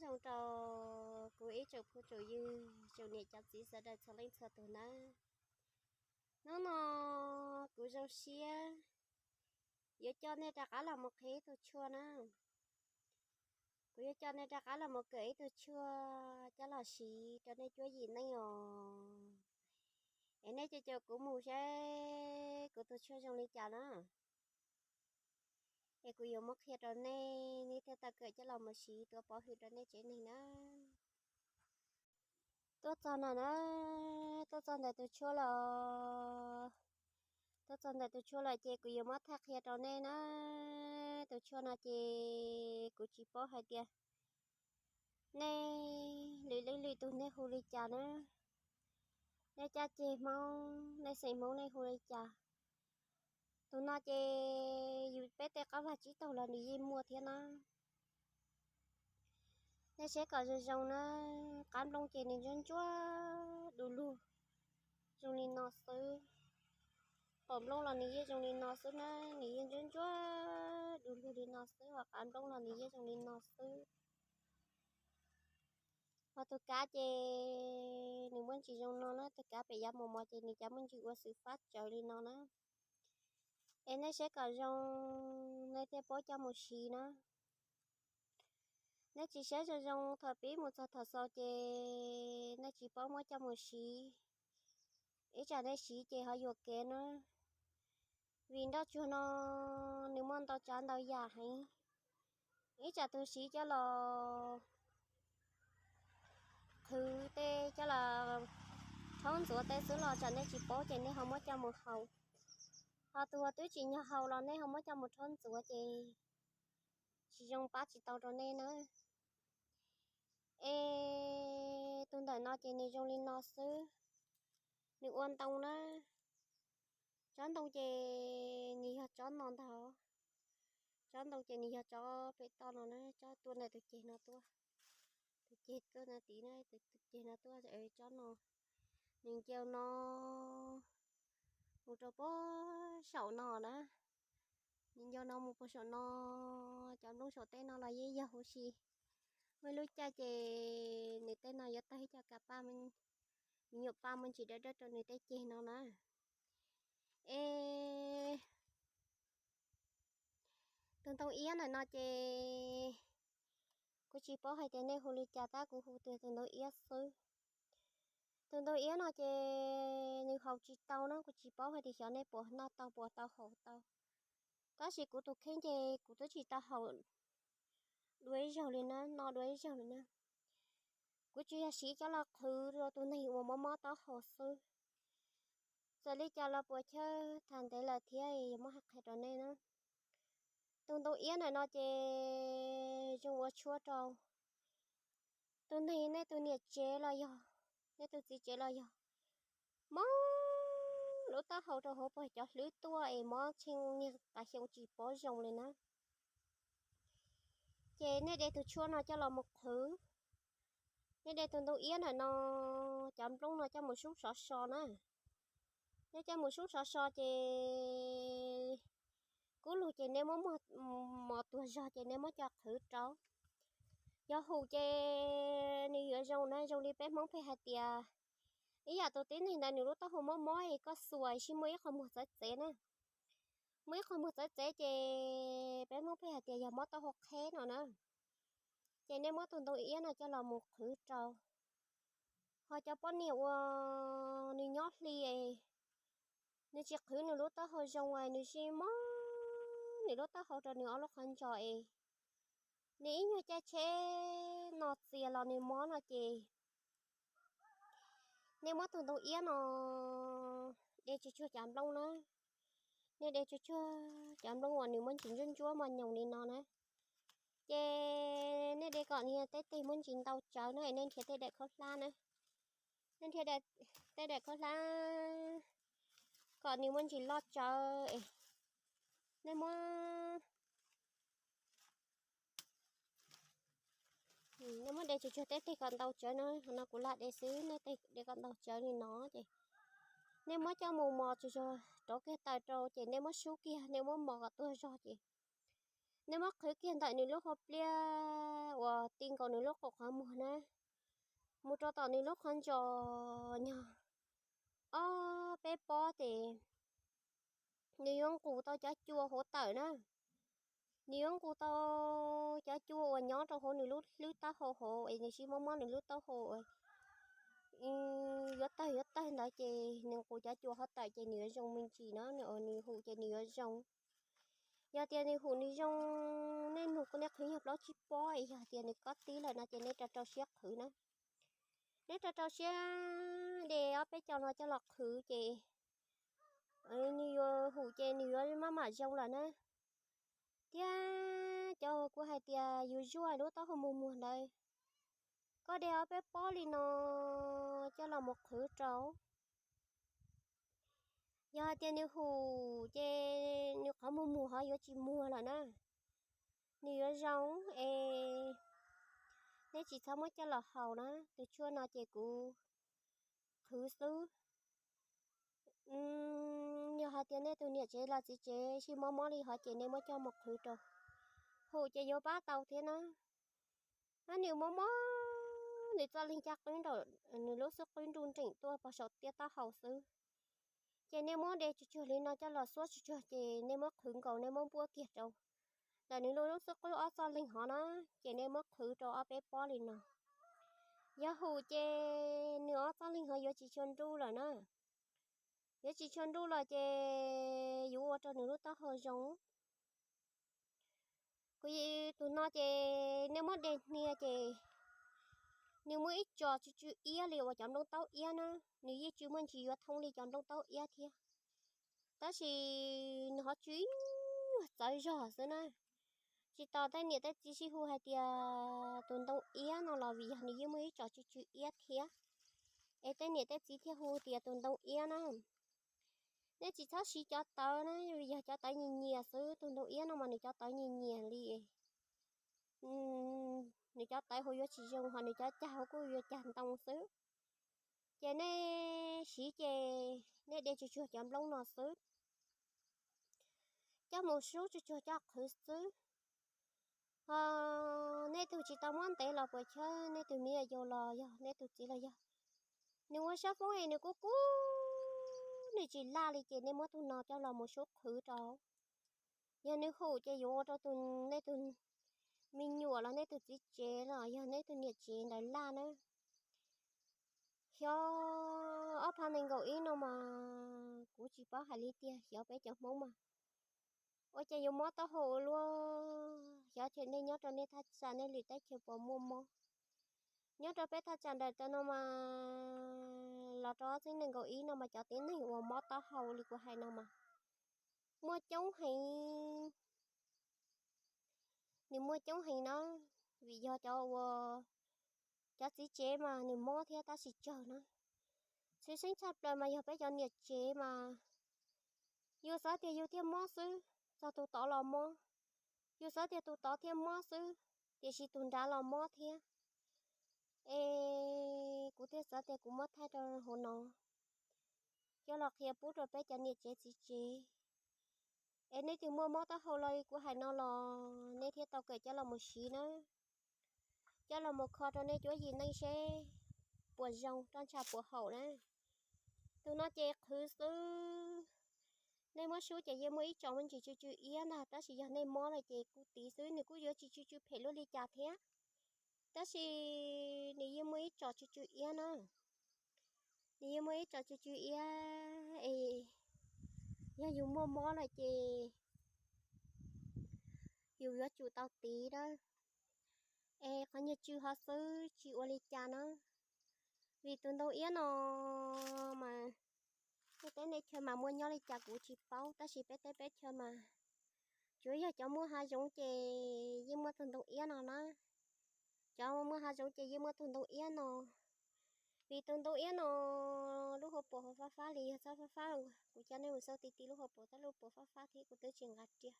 Nyob zoo rau kuv ib tsoom phooj tsoom ywg, tsoom niam cov txiv sawv daws txhua leej txhua tus nawb. Hnub no kuv zoo siab yuav coj nej rov qab los mus qhib ib tug tshuaj na. Kuv yuav coj nej rov qab los mus kawm ib tug tshuaj coj los siv rau nej cuab yim neej os. Es nej caum caum kuv mus seb kuv tus tshuaj zoo li cas na. Es kuv yuav muab qhia rau nej, nej thiaj tau kawm coj los mus siv tuav pov hwm rau nej tsev neeg na. Tuaj txog no na, tuaj txog ntawm tus tshuaj lawm. Tuaj txog ntawm tus tshuaj lawm ces kuv yuav muab thaij qhia rau nej na. Tus tshuaj no ces kuv tsis paub hais tias nej lwm leej lwm tus nej hu li cas na. Nej caj ces Hmoob, nej xeem Hmoob nej hu li cas? Tus no ces yus peb tej qab vag tsib taug los nws yeej muaj thiab na. Nej saib kom zoo zoo na, qab nplooj ces nws ntsuab ntsuab du lug zoo li no xwb. Pom nplooj los nws yeej zoo li no xwb na, nws yeej ntsuab ntsuab du lug li no xwb, ho qab nplooj los nws yeej zoo li no xwb. Ho tus kav ces nws muaj ntsis zoo no na, tus kav pem yav mos mos ces nws cov muaj ntsis ua xwm fab tsawv li no na. Es nej saib kom zoo, nej thiaj paub coj mus siv na. Nej tsis saib zoo zoo thaum pib mus txog thaum xaus ces nej tsis paub muab coj mus siv. Ib tsam nej siv ces ho yuam kev na. Vim nroj tsuag no nws muaj ntau tsav ntau yam heev. Ib tsam tus siv coj los qhwv tej, coj los rhaub ntxuav tej xwb los tsam nej tsis paub ces nej ho muab coj mus haus. Ho tus uas twb tsis nyog haus los nej ho muab coj mus rhaub ntxuav ces tsis zoo, pab tsis tau rau nej na. Es tus ntawm no ces nws zoo li no xwb. Nws ua ntoo na. Tsob ntoo ces nws yog tsob no ntag. Tsob ntoo ces nws yog tsob pem toj no na, tsob tuaj ntawm tus ceg no tuaj. Tus ceg tuaj no tid na, tus ceg no tuaj, tsob no. Nws ncaus no mus rau puag saum no na. Nws ncaus no mus puag saum no, cov nplooj saum teb no los yeej yog huv si. Muaj ib lub caij ces nws tej no yuav tawg ib co kav paj, me nyuam paj muaj ntsis dawb dawb rau nws tej ceg no na. Es tus ntoo iab ntawm no ces kuv tsis paub hais tias nej hu li cas, tab kuv hu tias tus ntoo iab xwb. Tus ntoo iab no ces nws haus tsis tau na, kuv tsis paub hais tias xyov nej puas noj tau, puas tau haus tau. Tab sis kuv tus kheej ces kuv twb tsis tau haus dua ib zaug li na, noj dua ib zaug li na. Kuv tsuas yog siv coj los qhwv rau tus neeg uas mob mob taub hau xwb. Txawm li cas los puas chawj, tham ntev lawm thiab, yuav muab hais qhia rau nej na. Tus ntoo iab ntawm no ces zoo ua tshuaj rau tus neeg, nej tus niam tsev los yog nej tus txiv tsev los yog mob lub taub hau rau hauv, puag cov hlwb tuaj es mob tsheej niag qas xyoo tsis paub zoo li na. Ces nej de tus tshuaj no coj los mus qhwv. Nej de tus ntoo iab ntawm no, cov nplooj no coj mus sub sov so na. Nej coj mus sub sov so ces kub lug ces nej muab mos tuag zog ces nej muab coj qhwv rau. Yog hum ces nws yuav zoo na, zoo li peb Hmoob pheej hais tias ib yam tus tib neeg ntawd nws lub taub hau mob mob es koj xuas sib muaj ib qho muag txawv txev na. Muaj ib qho muag txawv txev ces peb Hmoob pheej hais tias yog mob taub hau qheb no na. Ces nej muab tus ntoo iab no coj los mus qhwv rau. Ho cov poj niam uas nws nyob hli es nws tsis qhwv nws lub taub hau zoo es nws sib mob nws lub taub hau rau nws ob lub qhov ntsos es nws ib nyuag caij tsheb no txias los nws mob no ces nej muab tus ntoo iab no de tsuag tsuag cov nplooj na. Nej de tsuag tsuag cov nplooj uas nws muaj ntsis ntsuab ntsuab mos nyoos li no na. Ces nej de kom nws tej teg muaj ntsis ntau tsawv na, nej nrhiav tej daim khaub hlab na. Nej nrhiav tej daim khaub hlab kom nws muaj ntsis loj tsawv es nej muab nej muab de tsuag tsuag tej teg kom ntau tsawv na. Qhov no kuv lam de xwb, nej de kom ntau tsawv li no ces nej muab coj mus mos tsuag tsuag rauv kiag taws rau ces nej muab sub kiag, nej muab mos kom tuag zog ces nej muab qhwv kiag ntawm nws lub hauv pliaj uas ti nkaus nws lub qhov muag na, mus rau tom nws lub qhov ntsos nyog ob peb pob ces nws yuav nqus tau cov cua hauv tawm na. Nws yuav nqus tau cov cua uas nyob rau hauv nws lub hlwb taub hau hauv es nws sib mob mob nws lub taub hau yuav tawg yuav tawg ntawd ces nws nqus cov cua hauv tawm ces nws yuav zoo me ntsis na, nws hum ces nws yuav zoo. Yog tias nws hum nws zoo, nej nug kuv nej qhwv yog plaub tsib pob es yog tias nws kob tib lawm no ces nej rau rau siab qhwv na. Nej rau rau siab de ob peb co no coj los qhwv ces nws yuav hum ces nws yuav maj mam zoo lawm na. Thiab cov kuv hais tias yus zuaj lub taub hau muag muag ntawd, koj de ob peb pob li no coj los mus qhwv rau. Yog hais tias nws hum ces nws qhov muag muag ho yuav tsis muag lawm na, nws yuav zoo es nej tsis txhob muab coj los haus na. Tus tshuaj no ces kuv qhwv xwb. Yog hais tias nej tus niam tsev los txiv tsev sib mob mob li hov ces nej muab coj mus qhwv rau, hum ces yuav pab tau thiab na. Nws mob mob, nws txoj leeg caj qwb nraum, nws lub xub qwb nruj nreem tuaj pog saum tiab taub hau xwb. Ces nej muab de tsuag tsuag li no coj los xuab tsuag tsuag ces nej muab qhwv nkaus nej muab npuab kiag rau ntawm nws lub xub qwb ob txoj leeg hov na, ces nej muab qhwv rau ob peb pob li no. Yog hum ces nws ob txoj leeg hov yuav tsis tshua nruj lawm na. Yuav tsis tshua nruj lawm ces yuav ua rau nws lub taub hau zoo. Kuv tus no ces nej muab de hnia ces nws muaj ib tsos tsw tsw iab li uas cov nplooj taub iab na, nws yeej tsw muaj ntsis yuav thoob li cov nplooj taub iab thiab. Tab sis nws ho tsw ib nyuag txawv zog xwb na. Tsis tas tej niam tej txiv sib hu hais tias tus ntoo iab no los vim yog nws yeej muaj ib tsos tsw tsw iab thiab, es tej niam tej txiv thiaj hu tias tus ntoo iab na. Nej tsis txhob siv cov tawv na, vim yog cov tawv nyias nyias xwb. Tus ntoo iab no mas nws cov tawv nyias nyias li, nws cov tawv hu yuav tsis zoo, ho nws cov cag hu kuj yuav cag ntoo xwb. Ces nej siv ces nej de tsuag tsuag cov nplooj no xwb, coj mus sub tsuag tsuag coj qhwv xwb. Ho nej tus tsis tau muab ntev los puas chawb, nej tus me nyuam yaus los yog nej tus txiv los yog nws ua sab foob es nws kub kub, nws tsis laj li ces nej muab tus no coj los mus sub qhwv rau. Yog nws hum ces yuav ua rau tus, nej tus me nyuam los nej tus txiv tsev los yog nej tus niam tsev ntawd laj na. Xyov ob phav nees nkaum ib no mas kuv tsis paub hais li tiag, xyov peb cov Hmoob mas ua cas yuav mob taub hau ua luaj. Xyov tias nej nyob rau nej thaj tsam nej lwm teb chaws puas muaj mob. Nyob rau peb thaj tsam ntawm no mas los rau ob txhiab nees nkaum ib no mas cov tib neeg uas mob taub hau li kuv hais no mas muaj coob heev. Nws muaj coob heev na, vim yog cov uas, cov txiv tsev mas nws mob thiab tab sis tsawg na. Tshwj xeeb tshaj plaws mas yog peb cov niam tsev mas yus xav tias yus thiaj mob xwb, txog tus tod los mob. Yus xav tias tus tod thiaj mob xwb, tiam sis tus nrad los mob thiab. Es kuv thiaj xav tias kuv muab thaij rau hauv no coj los qhia pub rau peb cov niam tsev txiv tsev. Es nej twg muaj mob taub hau li kuv hais no los nej thiaj tau kawm coj los mus siv na, coj los mus kho rau nej cuab yim neej seb puas zoo, roj ntsha puas haum na. Tus no ces qhwv xwb, nej muab sub ces yeej muaj ib tsos muaj ntsis tsw tsw iab ntag, tab sis yog nej mob lawm ces kuv tiv xwb nws kuj yuav tsis tsw tsw phem luaj li cas thiab. Tab sis nws yeej muaj ib tsos tsw tsw iab na, nws yeej muaj ib tsos tsw tsw iab es yog yus muaj mob lawm ces yus yuav tsum tau tiv dawb. Es qhov nyuag tsw ho xwb tsis ua li cas na, vim tus ntoo iab no mas tej teb tej chaw mas muaj nyob li cas kuv tsis paub, tab sis peb teb peb chaw mas tsuav yog cov muaj hav zoov ces yeej muaj tus ntoo iab no na. Cov muaj hav zoov ces yeej muaj tus ntoo iab no, vim tus ntoo iab no lub hauv paus ho fab fab li, yog txhob fab fab, kuv coj nej mus xauj ti ti lub hauv paus, tab lub paus fab fab thiab kuv twb tsis nqa riam.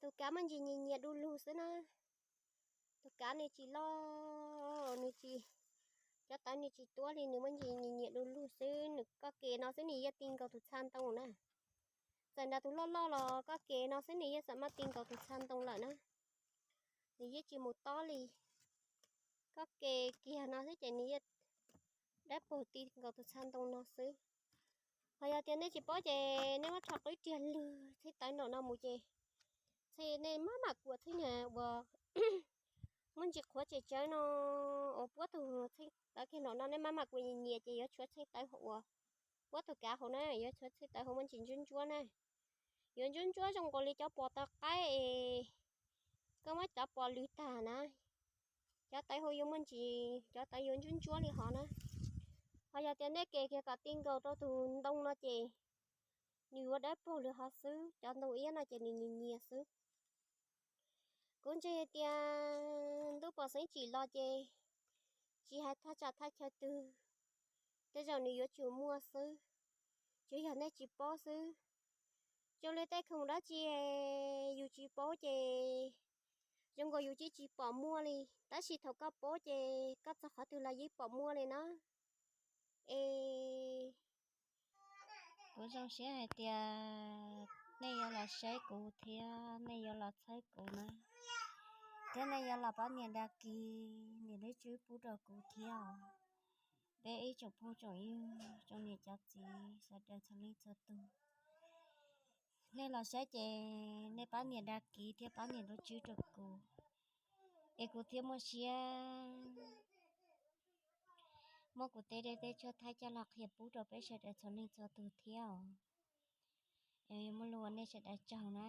Tus kav muaj ntsis nyias nyias du lug xwb na. Tus kav nws tsis loj, nws tsis, cov tawv nws tsis tuab li, nws muaj ntsis nyias nyias du lug xwb. Nws koj ke no xwb nws yeej ti nkaus tus txha ntoo na. tawm nram tus loj loj los koj ke no xwb nws yeej xam maj ti nkaus tus txha ntoo lawm na. Nws yeej tsis mus tob li. Koj ke kiag no xwb ces nws yeej dab paug ti nkaus tus txha ntoo no xwb. Ho yog tias nej tsis paub ces nej muab rho qwb riag lwg txheej tawv nraum no mus ces txheej nej maj mam kuam txheej niag uas muaj ntsis qhuav tsem tsawv no uas puab tus txheej tawv kiag nraum no, nej maj mam kuam nyias nyias ces yuav tshuav txheej tawv hauv uas puab tus kav hauv na, yuav tshuav txheej tawv hauv muaj ntsis ntsuab ntsuab na. Yuav ntsuab ntsuab zoo nkaus li cov pos taw qaib es koj muab cov pos lwg tag na, cov tawv hauv yuav muaj ntsis, cov tawv yuav ntsuab ntsuab li hov na. Ho yog tias nej ke kiag kom ti nkaus rau tus ntoo no ces nws yuav dawb paug li hov xwb, cov ntoo iab no ces nws nyias nyias xwb. Kuv ntseeg hais tias ntuj pom xeeb tsim los ces tsis hais thaj tsam thaj chaw twg, tej zaum nws yuav tsum muaj xwb, tsuas yog nej tsis paub xwb. Zoo li tej khoom dab tsi yus tsis paub ces zoo nkaus yus tsis tsis pom muaj li, tab sis thaum koj paub ces koj txog qhov twg los yeej pom muaj li na. Es kuv zoo siab hais tias nej yuav los saib kuv thiab nej yuav los txhawb kuv na, thiab nej yuav los pab nias dag kis nias lub tswb pub rau kuv thiab os. Peb ib tsoom phooj tsoom ywg tsoom niam cov txiv sawv daws txhua leej txhua tus, nej los saib ces nej pab nias dag kis thiab pab nias lub tswb rau kuv, es kuv thiaj muaj siab muab kuv tej dej tej tshuaj thaij coj los qhia pub rau peb sawv daws txhua leej txhua tus thiab os. Es muaj lus ua nej sawv daws tsaug na.